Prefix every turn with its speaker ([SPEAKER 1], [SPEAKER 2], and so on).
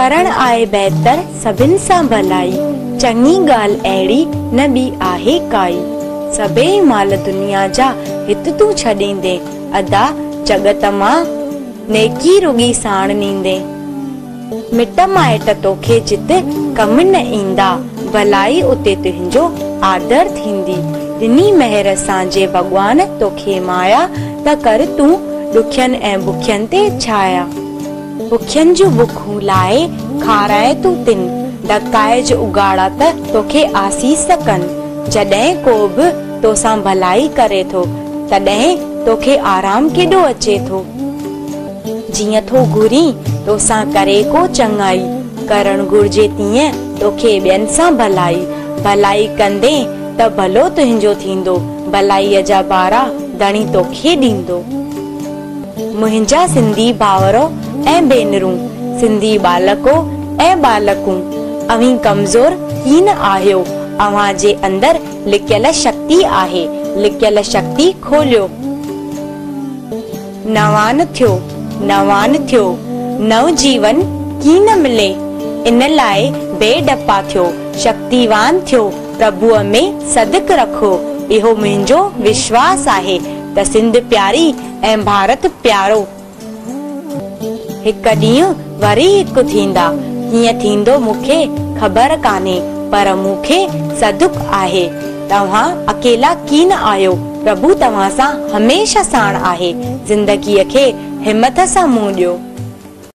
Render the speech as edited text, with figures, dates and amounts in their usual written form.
[SPEAKER 1] ڪرڻ آهي بهتر سڀن سان ڀلائي، چڱي ڳالهه اهڙي نه ٻي آهي ڪائي. سڀيئي مال دنيا جا هت تون ڇڏيندين، ادا جڳت مان نيڪي رڳي ساڻ نيندين. مٽ مائٽ توکي جت ڪم نه ايندا، ڀلائي اتي تنهنجو آدر ٿيندي. ڏني مهر سان جي ڀڳوان توکي مايا، ته ڪر تون ڏکين ۽ بکين تي ڇايا. بکين جون بکون لاهي کارائي تون تن، ڍڪائج اگهاڙا ته توکي آسيس ڪن. جڏهن ڪو به توسان ڀلائي ڪري ٿو، تڏهن توکي آرام ڪيڏو اچي ٿو. جيئن ٿو گهرين توسان ڪري ڪو چڱائي، ڪرڻ گهرجي تيئن توکي ٻين سان ڀلائي. ڀلائي ڪندين ته ڀلو تنهنجو ٿيندو، ڀلائيء جا ڀارا ڌڻي توکي ڏيندو. منهنجا سنڌي ڀائرو ۽ ڀينرون، سنڌي ٻالڪو ۽ ٻالڪون، اوهين ڪمزور ڪين آهيو، اوهان جي اندر لڪيل شڪتي آهي، لڪيل شڪتي کوليو. نوان ٿيو، نوان ٿيو، نئون جيون ڪين ملي، ان لاء بي ڊپا ٿيو، شڪتيوان ٿيو، پرڀوء ۾ صدق رکو، اهو منهنجو وشواس آهي ته سنڌ پياري ۽ ڀارت پيارو. هڪ ڏينهن وري هڪ ٿيندا. ڪيئن ٿيندو مون کي خبر ڪانهي، پر مون کي صدق آهي. توهان اڪيلا ڪين آهيو، پرڀو توهان سان هميشه ساڻ آهي. زندگيء کي همٿ سان منهن ڏيو.